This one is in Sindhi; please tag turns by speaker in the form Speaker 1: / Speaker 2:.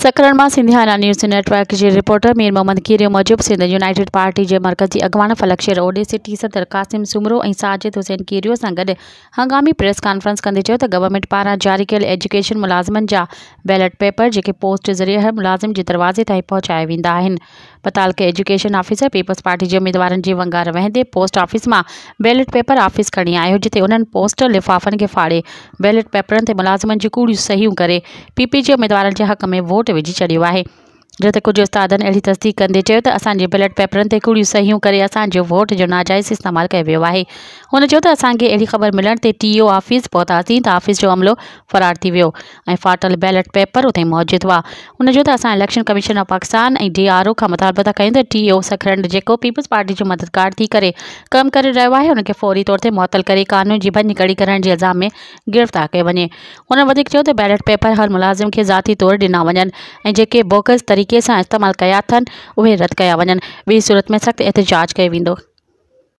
Speaker 1: سڪرنڊ مان سنڌيانا نيوز نيٽ ورڪ جي رپورٽر مير محمد ڪيريو موجب سنڌ يونائيٽيڊ پارٽي جي مرڪزي اڳواڻ فلڪ شير اوڏي سٽي صدر قاسم سومرو ۽ ساجد حسين ڪيريو سان گڏ هنگامي پريس ڪانفرنس ڪندي چيو ته گورنمينٽ پاران جاري ڪيل ايجوڪيشن ملازمن جا بيلٽ پيپر جيڪي پوسٽ ذريعي هر ملازم جي دروازي تائين پهچايا ويندا آهن تعلقي ايجوڪيشن آفيسر پيپلز پارٽي جي اميدوارن جي ونگار وهندي پوسٽ آفيس مان بيلٽ پيپر آفيس کڻي آيو جتي انهن پوسٽل لفافن کي ڦاڙي بيلٽ پيپرن تي ملازمن جون ڪوڙيون صحيحون ڪري پي پي جي اميدوارن جي حق ۾ ووٽ وجهي ڇڏيو آهي جڏهن ته ڪجهه استادن اهڙي تصديق ڪندي چيو ته اسان جي بيلٽ پيپرن تي ڪوڙيون صحيحون ڪري اسان جو ووٽ جو ناجائز استعمال ڪيو ويو آهي هن چيو ته اسان کي اهڙي خبر ملڻ تي ٽي او آفيس پهتاسين ته آفيس جو عملو فرار ٿي ويو ۽ ڦاٽل بيلٽ پيپر اتي موجود هئا. هن چيو ته اسان election commission of Pakistan ۽ D R O کان مطالبو ٿا ڪيون ته ٽي او سڪرنڊ جيڪو پيپلز پارٽي جو مددگار ٿي ڪري ڪم ڪري رهيو آهي ان کي فوري طور تي معطل ڪري قانون جي ڀڃڪڙي ڪرڻ جي الزام ۾ گرفتار ڪيو وڃي. هن وڌيڪ چيو ته بيلٽ پيپر هر ملازم کي ذاتي طور ڏنا وڃن ۽ جيڪي بوگس طريقي سان استعمال ڪيا اٿن اهي رد ڪيا وڃن ٻي صورت ۾ سخت احتجاج ڪيو ويندو.